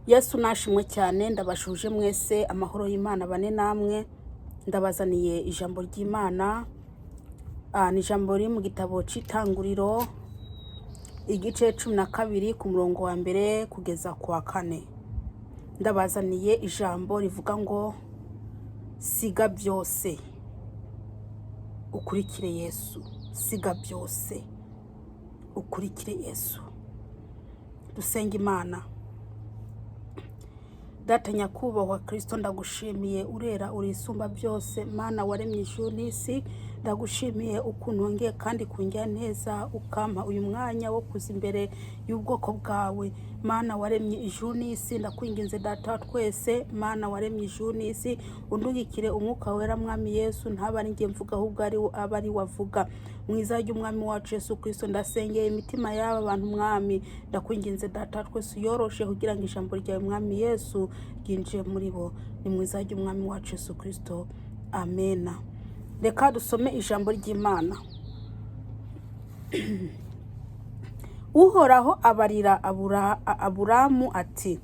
Yesu nashimwe cyane. Ndabashuje mwese, amahoro y'Imana bane namwe. Ndabazaniye ijambo ry'Imana. Ni ijambo riri mu gitabo cy'Itanguriro, igice 12, ku murongo wa mbere kugeza ku wa kane. Ndabazaniye ijambo rivuga ngo: "Siga byose ukurikire Yesu." Siga byose ukurikire Yesu. Dusenga Imana. Data nyakubahwa Kirisito, ndagushimiye, urera, urisumba byose. Mana waremye ijuru n'isi, ndagushimiye ukuntu wongeye kandi kungira neza, ukampa uyu mwanya wo kuza imbere y'ubwoko bwawe. Mana waremye ijuru n'isi, ndakwinginze, Data wa twese, Mana waremye ijuru n'isi, undungikire Umwuka Wera. Mwami Yesu, ntaba ari njye mvuga, ahubwo ari aba ari wavuga. Mu izina ry'Umwami wacu Yesu Kirisito, ndasengeye imitima y'aba bantu. Mwami, ndakwinginze, Data wa twese, uyoroshe kugira ngo ijambo ryawe, Mwami Yesu, ryinjiye muri bo. Ni mu izina ry'Umwami wacu Yesu Kirisito, amena. Reka dusome ijambo ry'Imana. Uhoraho abarira Aburamu ati: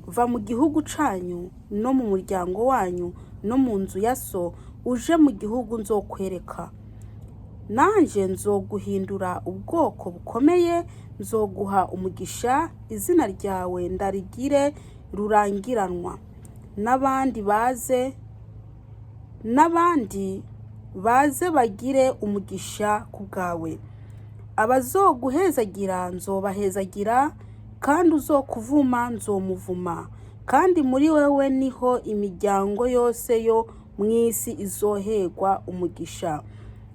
"Va mu gihugu canyu no mu muryango wanyu no mu nzu ya so, uje mu gihugu nzokwereka. Nanje nzoguhindura ubwoko bukomeye, nzoguha umugisha, izina ryawe ndarigire rurangiranwa, n'abandi baze bagire umugisha ku bwawe. Abazoguhezagira nzobahezagira, kandi uzokuvuma nzomuvuma, kandi muri wewe niho imiryango yose yo mu isi izoherwa umugisha."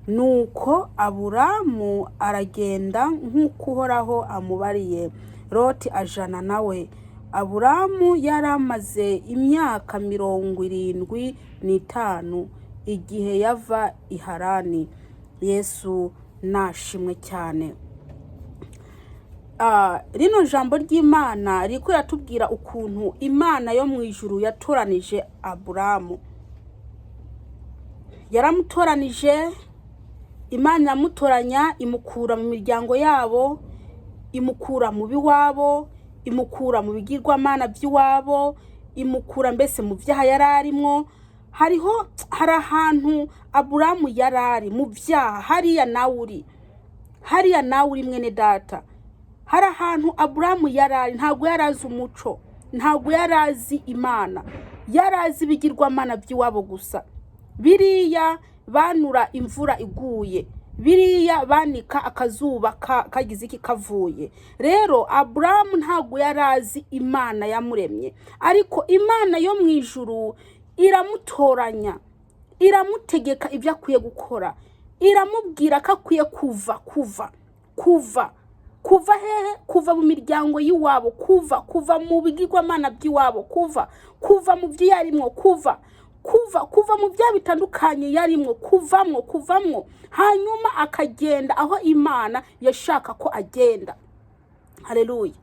Nuko Aburamu aragenda nk'uko Uhoraho amubariye, Loti ajana nawe. Aburamu yari amaze imyaka 75 igihe yava i Harani. Yesu nashimwe cyane. Rino jambo ry'Imana ririko riratubwira ukuntu Imana yo mu ijuru yatoranije Aburamu. Yaramutoranije, Imana iramutoranya, imukura mu miryango yabo, imukura mu biwabo, imukura mu bigirwamana by'iwabo, imukura mbese mu byaha yari arimwo. Hariho, hari ahantu Aburamu yari ari mu byaha. Hariya nawe uri, hariya nawe uri, mwene data. Hari ahantu Aburamu yari ari, ntabwo yari azi umuco, ntabwo yari azi Imana, yari azi ibigirwamana by'iwabo gusa. Biriya banura imvura iguye, biriya banika akazuba kagize iki, kavuye. Rero Aburamu ntabwo yari azi Imana yamuremye, ariko Imana yo mu ijuru iramutoranya, iramutegeka ibyo akwiye gukora, iramubwira ko akwiye kuva, kuva, kuva. Kuva hehe? Kuva mu miryango y'iwabo, kuva mu bigirwamana by'iwabo, kuva mu byo yarimwo, kuva mu byaha bitandukanye yarimwo, kuvamwo, hanyuma akagenda aho Imana yashaka ko agenda. Haleluya!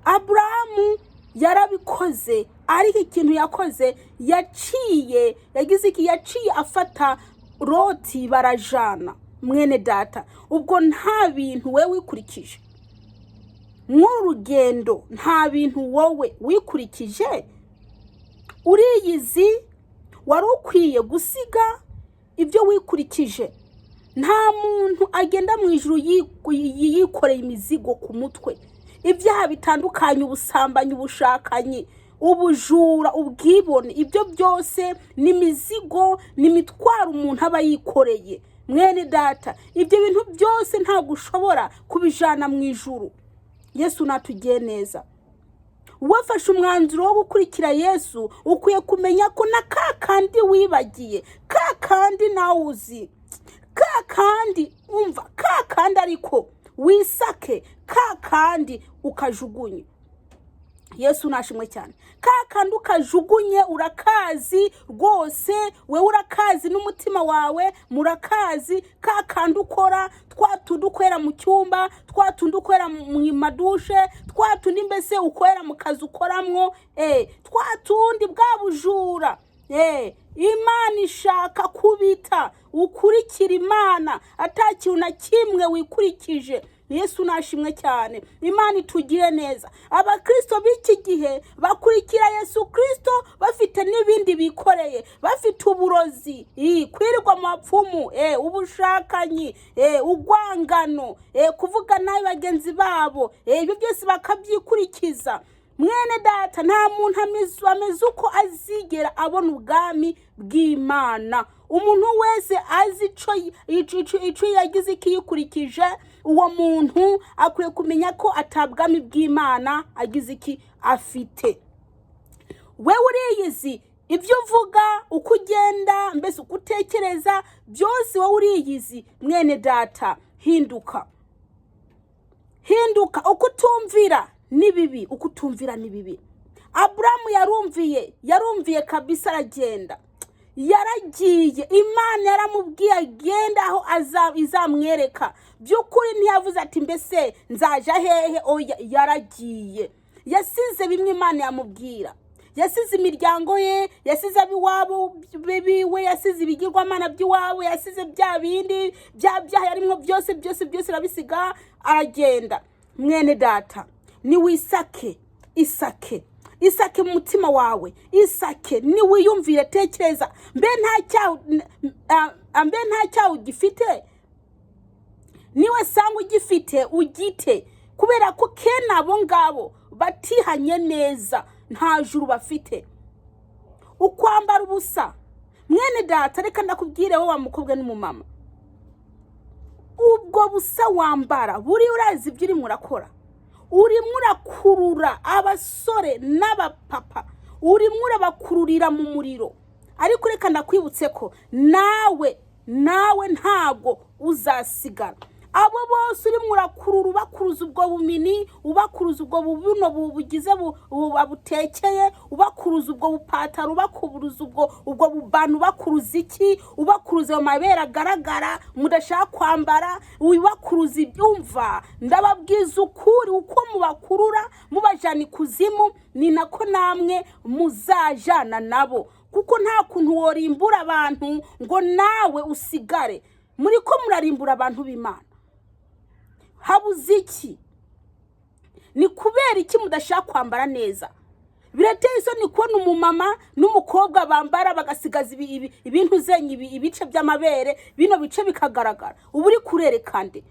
Aburahamu yarabikoze, ariko ikintu yakoze, yaciye, yagize iki? Yaciye afata Loti barajana. Mwene data, ubwo nta bintu we wikurikije mw'uru rugendo, nta bintu wowe wikurikije. Uriyizi, wari ukwiye gusiga ibyo wikurikije. Nta muntu agenda mu ijuru yikoreye imizigo ku mutwe, ibyaha bitandukanye, ubusambanyi, ubushakanyi, ubujura, ubwibone. Ibyo byose ni imizigo, ni imitwaro umuntu aba yikoreye. Mwene data, ibyo bintu byose ntabwo ushobora kubijana mu ijuru. Yesu natugiye neza. Wafashe umwanzuro wo gukurikira Yesu, ukwiye kumenya ko na ka kandi wibagiye, ka kandi nawe uzi, ka kandi umva, ka kandi ariko wisake, ka kandi ukajugunye. Yesu nashimwe cyane. Ka kandi ukajugunye, urakazi rwose, wewe urakazi n'umutima wawe murakazi. Ka kandi ukora, twa tundi ukorera mu cyumba, twa tundi ukorera mu madushe, twa tundi mbese ukorera mu kazi ukoramwo, twa tundi, bwa bujura. Imana ishaka kubita ukurikira Imana ata kintu na kimwe wikurikije. Yesu nashimwe cyane. Imana itugire neza. Abakristo b'iki gihe bakurikira Yesu Kristo bafite n'ibindi bikoreye, bafite uburozi, kwirirwa mu bapfumu, ubushakanyi, urwangano, kuvuga nabi bagenzi babo, ibyo byose bakabyikurikiza. Mwene data, nta muntu ameze uko azigera abona ubwami bw'Imana. Umuntu wese azi ico yagize ikiyikurikije, uwo muntu akwiye kumenya ko atabwami bw'Imana agize iki afite. Wewe uriyizi, ibyo uvuga, uko ugenda, mbese uko utekereza, byose wowe uriyizi. Mwene data, hinduka, hinduka. Uko utumvira ni bibi, uko utumvira ni bibi. Aburamu yarumviye, yarumviye kabisa, aragenda. Yaragiye, Imana yaramubwiye agenda aho izamwereka. By'ukuri ntiyavuze ati: "Mbese nzaja hehe?" Oya, yaragiye. Yasize bimwe Imana yamubwira, yasize imiryango ye, yasize ab'iwabo biwe, yasize ibigirwamana by'iwabo, yasize bya bindi bya byaha yarimwo byose, byose byose arabisiga, aragenda. Mwene data, niwisake, isake, isake mu mutima wawe, isake, niwiyumvire, tekereza, mbe nta cyaha, mbe nta cyaha ugifite? Niwe sanga ugifite, ugite, kubera ko kene abo ngabo batihanye neza nta juru bafite. Ukwambara ubusa, mwene data, reka ndakubwire wowe wa mukobwa n'umumama, ubwo busa wambara buri, urazi ibyo urimo urakora? Urimo urakurura abasore n'abapapa, urimo urabakururira mu muriro. Ariko reka ndakwibutse ko nawe ntabwo uzasigara. Abo bose urimo urakurura, ubakuruza ubwo bumini, ubakuruza ubwo bubuno bugize butekeye, ubakuruza ubwo bupataro, ubakuruza ubwo bubano, ubakuruza iki, ubakuruza ayo mabere agaragara mudashaka kwambara, ubakuruza ibyumva. Ndababwiza ukuri, uko mubakurura mubajana ikuzimu, ni nako namwe muzajana nabo, kuko nta kuntu worimbura abantu ngo nawe usigare. Muri ko murarimbura abantu b'Imana, habuze iki? Ni kubera iki mudashaka kwambara neza? Birateye isoni kubona umumama n'umukobwa bambara bagasigaza ibintu zenye, ibice by'amabere, bino bice bikagaragara. Uba uri kurereka nde?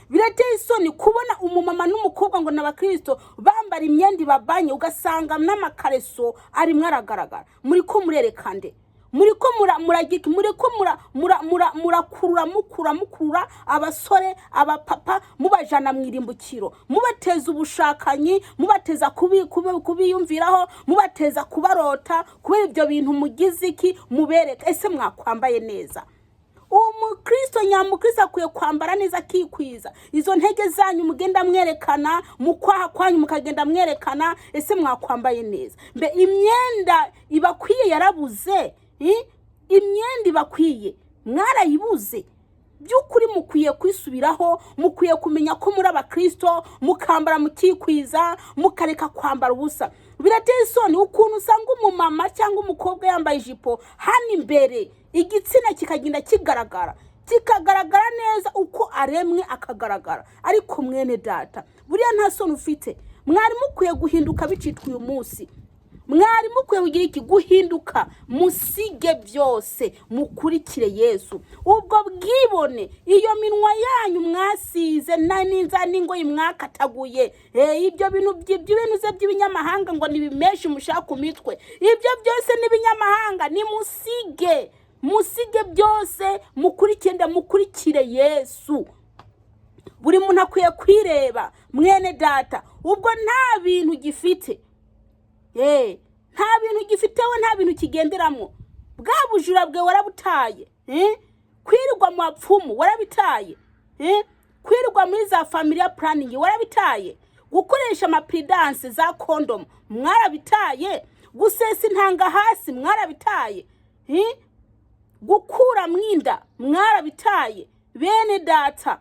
Birateye isoni kubona umumama n'umukobwa ngo ni abakristo bambara imyenda ibabanye, ugasanga n'amakareso arimo aragaragara. Muri ko murereka nde? Muri ko muragika, muri ko murakurura, mukura, mukurura abasore, abapapa, mubajana mu irimbukiro, mubateza ubushakanyi, mubateza kubiyumviraho, mubateza kubarota kubera ibyo bintu mugize iki mubereka. Ese mwakwambaye neza? Umukristo nyamukristo akwiye kwambara neza, akikwiza. Izo ntege zanyu mugenda mwerekana mu kwaha kwanyu, mukagenda mwerekana, ese mwakwambaye neza? Mbe imyenda ibakwiye yarabuze? Imyenda ibakwiye mwarayibuze? By'ukuri mukwiye kwisubiraho, mukwiye kumenya ko muri abakristo, mukambara mukikwiza, mukareka kwambara ubusa. Birateye isoni ukuntu usanga umumama cyangwa umukobwa yambaye ijipo, hano imbere igitsina kikagenda kigaragara, kikagaragara neza, uko aremwe akagaragara. Ariko mwene data, buriya nta soni ufite? Mwari mukwiye guhinduka bicitwa uyu munsi. Mwari mukwiye kugira iki? Guhinduka, musige byose, mukurikire Yesu. Ubwo bwibone, iyo minwa yanyu mwasize n'inza n'ingoyi mwakataguye, ibyo bintu by'ibintu ze by'ibinyamahanga ngo ni bimeshi mushaka ku mitwe, ibyo byose n'ibinyamahanga, nimusige, musige byose, mukurikire, mukurikire Yesu. Buri muntu akwiye kwireba. Mwene data, ubwo nta bintu gifite, nta bintu gifite, we nta bintu kigenderamo. Bwa bujura bwe warabutaye, kwirirwa mu bapfumu warabitaye, kwirirwa muri za family planning warabitaye, gukoresha ama Prudence, za kondomu mwarabitaye, gusesa intanga hasi mwarabitaye, gukura mwinda mwarabitaye. Bene data,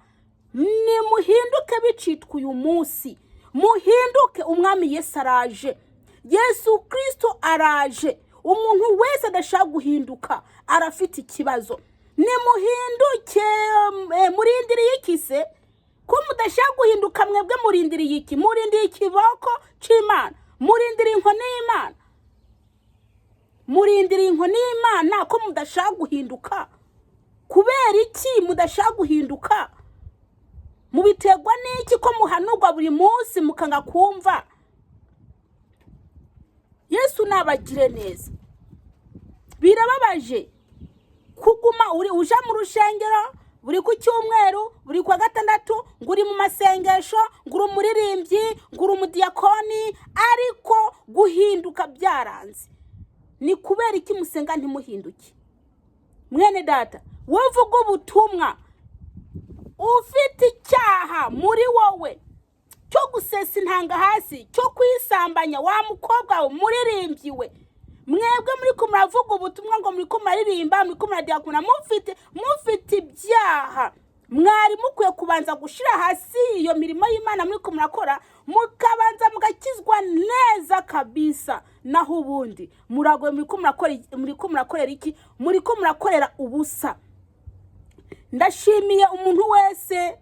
nimuhinduke bicitwa uyu munsi, muhinduke. Umwami Yesu araje, Yesu Kirisito araje. Umuntu wese adashaka guhinduka arafite ikibazo. Nimuhinduke. Murindiriye iki se? Ko mudashaka guhinduka, mwebwe murindiriye iki? Murindiriye ikiboko c'Imana? Murindiriye inkoni y'Imana? Murindiriye inkoni y'Imana ko mudashaka guhinduka? Kubera iki mudashaka guhinduka? Mubiterwa n'iki ko muhanurwa buri munsi mukanga kumva? Yesu nabagire neza. Birababaje kuguma uri uja mu rushengero buri ku cyumweru, buri kwa gatandatu, ngo uri mu masengesho, ngo uri umuririmbyi, ngo uri umudiyakoni, ariko guhinduka byaranze. Ni kubera iki musenga ntimuhinduke? Mwene data, wowe uvuga ubutumwa ufite icyaha muri wowe cyo gusesa intanga hasi, cyo kwisambanya, wa mukobwa we, muririmbyi we, mwebwe muri ko muravuga ubutumwa, ngo muri ko muraririmba, muri ko muradiyakona, mufite ibyaha. Mwari mukwiye kubanza gushyira hasi iyo mirimo y'Imana muri ko murakora, mukabanza mugakizwa neza kabisa. Naho ubundi muragoye. Muri ko murakorera iki? Muri ko murakorera ubusa. Ndashimiye umuntu wese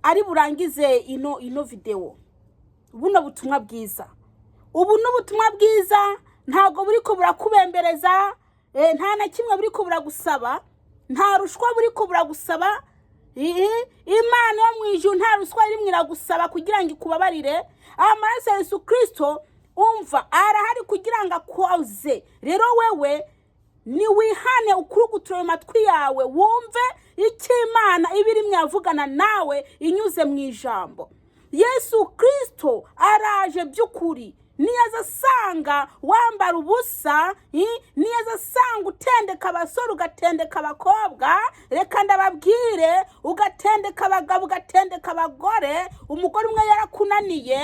ari burangize ino videwo. Buno butumwa bwiza, ubu ni ubutumwa bwiza, ntabwo buri ko burakubembereza, nta na kimwe buri ko buragusaba, nta ruswa buri ko buragusaba. Imana yo mu ijuru nta ruswa irimo iragusaba kugira ngo ikubabarire. Amaraso ya Yesu Kirisito, umva, arahari kugira ngo akoze. Rero wewe niwihane, ukuruguture ayo matwi yawe, wumve icyo Imana iba irimo iravugana nawe inyuze mu ijambo. Yesu Kirisito araje by'ukuri. Niyaza asanga wambara ubusa, niyaza asanga utendeka abasore, ugatendeka abakobwa, reka ndababwire, ugatendeka abagabo, ugatendeka abagore. Umugore umwe yarakunaniye,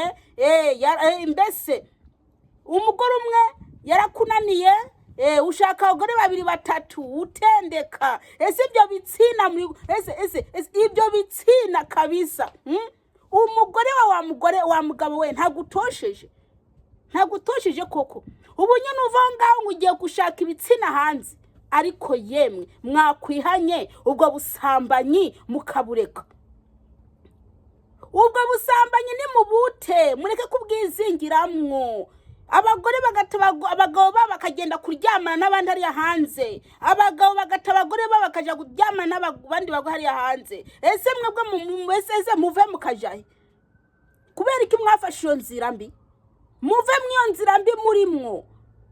mbese umugore umwe yarakunaniye, ushaka abagore babiri, batatu, utendeka. Ese ibyo bitsina muri ese ibyo bitsina kabisa, Umugore wa mugore wa mugabo we ntagutosheje, ntagutosheje koko? Ubu nyine uva aho ngaho ngo ugiye gushaka ibitsina hanze. Ariko yemwe, mwakwihanye ubwo busambanyi mukabureka. Ubwo busambanyi ni mubute, mureke kubwizingiramwo. Abagore bagata abagabo babo bakagenda kuryamana n'abandi hariya hanze, abagabo bagata abagore babo bakajya kuryamana n'abandi bagore hariya hanze. Ese mwebwe ese muve mukajahe? Kubera iki mwafashe iyo nzira mbi? Muve mu iyo nzira mbi murimwo.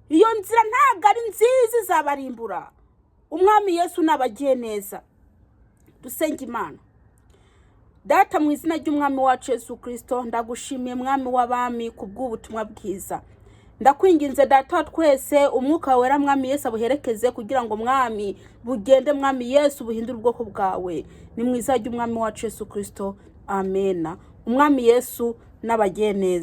Iyo nzira ntabwo ari nziza, izabarimbura. Umwami Yesu nabagiye neza. Dusenge Imana. Data, mu izina ry'Umwami wacu Yesu Kirisito, ndagushimiye, Mwami w'abami, ku bw'ubutumwa bwiza. Ndakwinginze, Data wa twese, Umwuka Wera, Mwami Yesu, abuherekeze kugira ngo, Mwami, bugende, Mwami Yesu, buhindure ubwoko bwawe. Ni mu izina ry'Umwami wacu Yesu Kirisito, amena. Umwami Yesu n'abagiye neza.